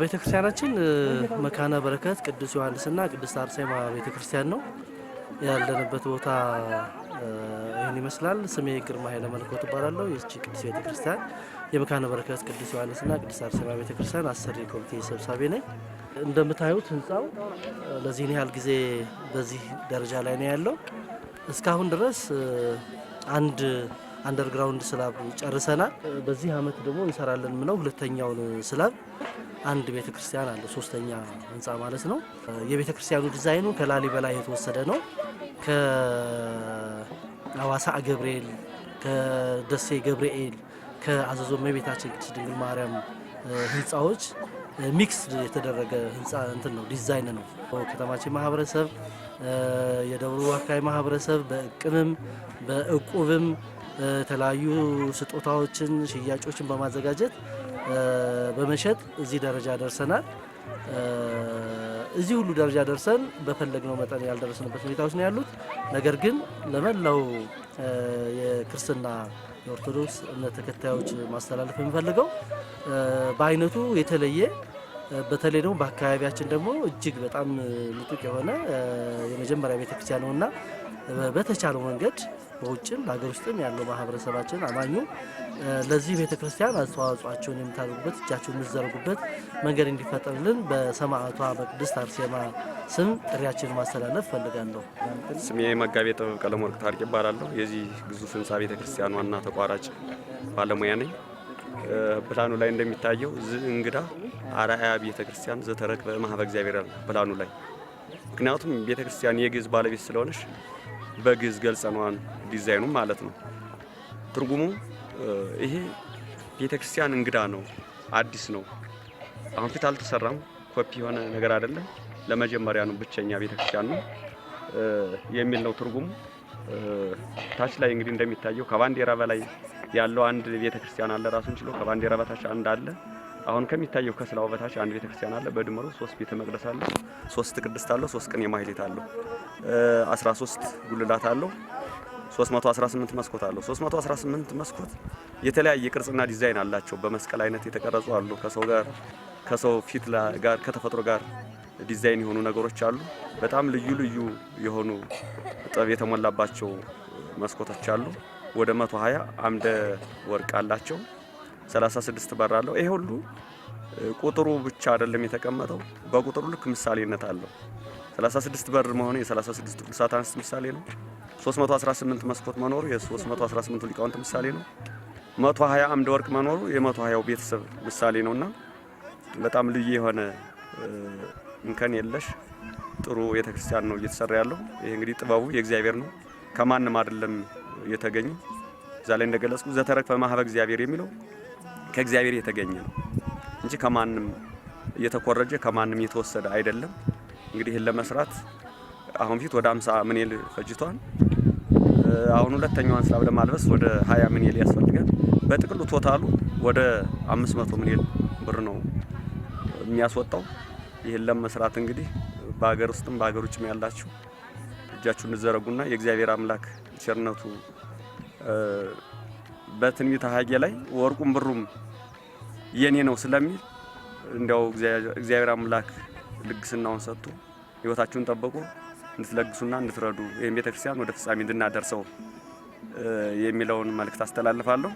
ቤተክርስቲያናችን መካነ በረከት ቅዱስ ዮሐንስና ቅድስት አርሴማ ቤተክርስቲያን ነው። ያለንበት ቦታ ይህን ይመስላል። ስሜ ግርማ ኃይለ መለኮት እባላለሁ። የዚች ቅዱስ ቤተክርስቲያን የመካነ በረከት ቅዱስ ዮሐንስና ቅድስት አርሴማ ቤተክርስቲያን አሰሪ ኮሚቴ ሰብሳቢ ነኝ። እንደምታዩት ህንፃው ለዚህን ያህል ጊዜ በዚህ ደረጃ ላይ ነው ያለው። እስካሁን ድረስ አንድ underground slab ጨርሰናል። በዚህ አመት ደግሞ እንሰራለን ምነው ሁለተኛውን slab አንድ ቤተ ክርስቲያን አለ፣ ሶስተኛ ህንፃ ማለት ነው። የቤተ ክርስቲያኑ ዲዛይኑ ከላሊበላ የተወሰደ ነው። ከአዋሳ ገብርኤል፣ ከደሴ ገብርኤል፣ ከአዘዞ እመቤታችን ቅድስት ድንግል ማርያም ህንፃዎች mix የተደረገ ህንፃ እንትን ነው፣ ዲዛይን ነው። ከተማችን ማህበረሰብ፣ የደብሩ አካባቢ ማህበረሰብ በእቅምም በእቁብም የተለያዩ ስጦታዎችን፣ ሽያጮችን በማዘጋጀት በመሸጥ እዚህ ደረጃ ደርሰናል። እዚህ ሁሉ ደረጃ ደርሰን በፈለግነው መጠን ያልደረስንበት ሁኔታዎች ነው ያሉት። ነገር ግን ለመላው የክርስትና የኦርቶዶክስ እምነት ተከታዮች ማስተላለፍ የምፈልገው በአይነቱ የተለየ፣ በተለይ ደግሞ በአካባቢያችን ደግሞ እጅግ በጣም ምጡቅ የሆነ የመጀመሪያ ቤተክርስቲያን ነውና በተቻለው መንገድ በውጭም በሀገር ውስጥም ያለው ማህበረሰባችን አማኙ ለዚህ ቤተክርስቲያን አስተዋጽኦአቸውን የምታደርጉበት፣ እጃቸውን የምትዘረጉበት መንገድ እንዲፈጠርልን በሰማዕቷ በቅድስት አርሴማ ስም ጥሪያችንን ማስተላለፍ ፈልጋለሁ። ስሜ መጋቤ ጥበብ ቀለመወርቅ ታርቅ ይባላለሁ። የዚህ ግዙፍ ህንፃ ቤተክርስቲያን ዋና ተቋራጭ ባለሙያ ነኝ። ፕላኑ ላይ እንደሚታየው እንግዳ አርአያ ቤተክርስቲያን ዘተረክበ እምኀበ እግዚአብሔር ፕላኑ ላይ። ምክንያቱም ቤተክርስቲያን የግዕዝ ባለቤት ስለሆነች በግዕዝ ገልጸነዋን ዲዛይኑ ማለት ነው። ትርጉሙ ይሄ ቤተክርስቲያን እንግዳ ነው፣ አዲስ ነው። አሁን ፊት አልተሰራም፣ ኮፒ የሆነ ነገር አይደለም። ለመጀመሪያ ነው፣ ብቸኛ ቤተክርስቲያን ነው የሚል ነው ትርጉሙ። ታች ላይ እንግዲህ እንደሚታየው ከባንዲራ በላይ ያለው አንድ ቤተክርስቲያን አለ ራሱን ችሎ፣ ከባንዲራ በታች አንድ አለ። አሁን ከሚታየው ከ slab ኡ በታች አንድ ቤተክርስቲያን አለ። በድምሩ ሶስት ቤተ መቅደስ አለ፣ ሶስት ቅድስት አለው፣ ሶስት ቅኔ ማህሌት አለው፣ 13 ጉልላት አለው፣ 318 መስኮት አለው። 318 መስኮት የተለያየ ቅርጽና ዲዛይን አላቸው። በመስቀል አይነት የተቀረጹ አሉ። ከሰው ጋር፣ ከሰው ፊት ጋር፣ ከተፈጥሮ ጋር ዲዛይን የሆኑ ነገሮች አሉ። በጣም ልዩ ልዩ የሆኑ ጥበብ የተሞላባቸው መስኮቶች አሉ። ወደ 120 አምደ ወርቅ አላቸው። 36 በር አለው። ይሄ ሁሉ ቁጥሩ ብቻ አይደለም የተቀመጠው፣ በቁጥሩ ልክ ምሳሌነት አለው። 36 በር መሆኑ የ36 ቅዱሳት አንስት ምሳሌ ነው። 318 መስኮት መኖሩ የ318 ሊቃውንት ምሳሌ ነው። 120 አምደ ወርቅ መኖሩ የ120 ቤተሰብ ምሳሌ ነውና በጣም ልዩ የሆነ እንከን የለሽ ጥሩ ቤተክርስቲያን ነው እየተሰራ ያለው። ይሄ እንግዲህ ጥበቡ የእግዚአብሔር ነው፣ ከማንም አይደለም የተገኘ። እዛ ላይ እንደገለጽኩ ዘተረክበ ማህበ እግዚአብሔር የሚለው ከእግዚአብሔር የተገኘ ነው እንጂ ከማንም እየተኮረጀ ከማንም የተወሰደ አይደለም። እንግዲህ ይህን ለመስራት አሁን ፊት ወደ 50 ምንል ፈጅቷል። አሁን ሁለተኛዋን slab ለማልበስ ወደ 20 ምንል ያስፈልጋል። በጥቅሉ total ኡ ወደ 500 ምንል ብር ነው የሚያስወጣው። ይህን ለመስራት እንግዲህ በሀገር ውስጥም በሀገር ውጭም ያላችሁ እጃችሁን እንዘረጉና የእግዚአብሔር አምላክ ቸርነቱ በትንቢተ ሐጌ ላይ ወርቁም ብሩም የኔ ነው ስለሚል እንዲያው እግዚአብሔር አምላክ ልግስናውን ሰጥቶ ሕይወታችሁን ጠብቆ እንድትለግሱና እንድትረዱ ይህን ቤተክርስቲያን ወደ ፍጻሜ እንድናደርሰው የሚለውን መልእክት አስተላልፋለሁ።